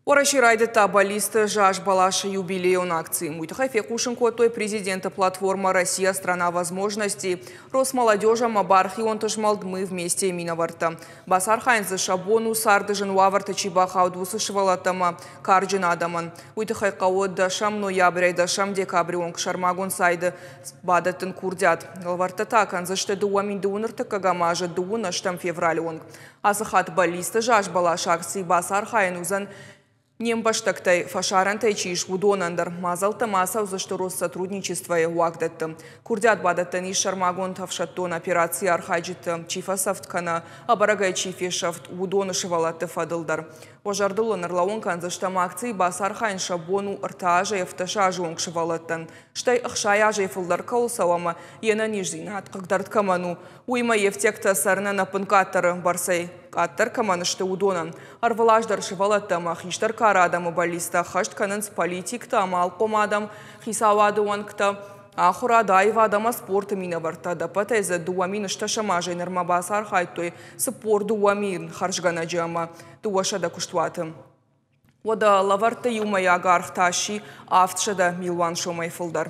Уӕрӕсе райдыдта Баллисты заз бӕласы юбилейон акци. Уый тыххӕй фехъусын кодтой президенты платформа «Россия – страна возможностей», Росмолодежь ӕмӕ бархионты змӕлд «Мы вместе» минӕвӕрттӕ. Бацархайын дзы сӕ бон у, царды зын уавӕрты чи бахауд, уыцы сывӕллӕттӕ ӕмӕ карджын адӕмӕн. Уый тыххӕй хъӕуы дӕсӕм ноябрӕй дӕсӕм декабры онг сӕрмагонд сайды бадӕттын курдиат. Лӕвӕрттӕ та кӕндзысты 2031 азы дыууын ӕстӕм февралы онг. Ацы хатт Баллисты заз бӕласы акцийы бацархайын уыдзӕн не мбӕстӕгтӕй фӕсарӕнтӕй чи ис, уыдонӕн дӕр. Мадзӕлттӕ ма ацӕудзысты Россотрудничествойы уагдӕтты. Курдиат бадӕттӕн ис сӕрмагонд ӕфсӕддон операцийы архайджыты чи фӕцӕфт кӕнӕ ӕбӕрӕгӕй чи фесӕфт, уыдоны сывӕллӕтты фӕдыл дӕр. Уӕ зӕрдыл ын ӕрлӕууын кӕндзыстӕм, акцийы бацархайын сӕ бон у 3 азӕй 17 азы онг сывӕллӕттӕн, стӕй 60 азӕй фылдӕр кӕуыл цӕуы ӕмӕ йе нӕниздзинад хъыгдард кӕмӕн у, уыимӕ йе фтиӕгтӕ цӕрынӕн ӕппынкъаддӕры бӕрцӕй къаддӕр кӕмӕн сты, уыдонӕн. Ӕрвылаз дӕр сывӕллӕттӕ ӕмӕ хистӕр кары адӕмы бӕллицтӕ ӕххӕст кӕнынц политиктӕ, амалхъом адӕм, хицауады уӕнгтӕ, ахуырад, аивад ӕмӕ спорты минӕвӕрттӕ. Ӕдӕппӕтӕй дзы 2010 азӕй нырмӕ бацархайдтой 42 000 хӕрзгӕнӕджы ӕмӕ 200 куыстуаты. Уӕдӕ лӕвӕртты иумӕйаг аргъ та сси 700 милуан сомӕй фылдӕр.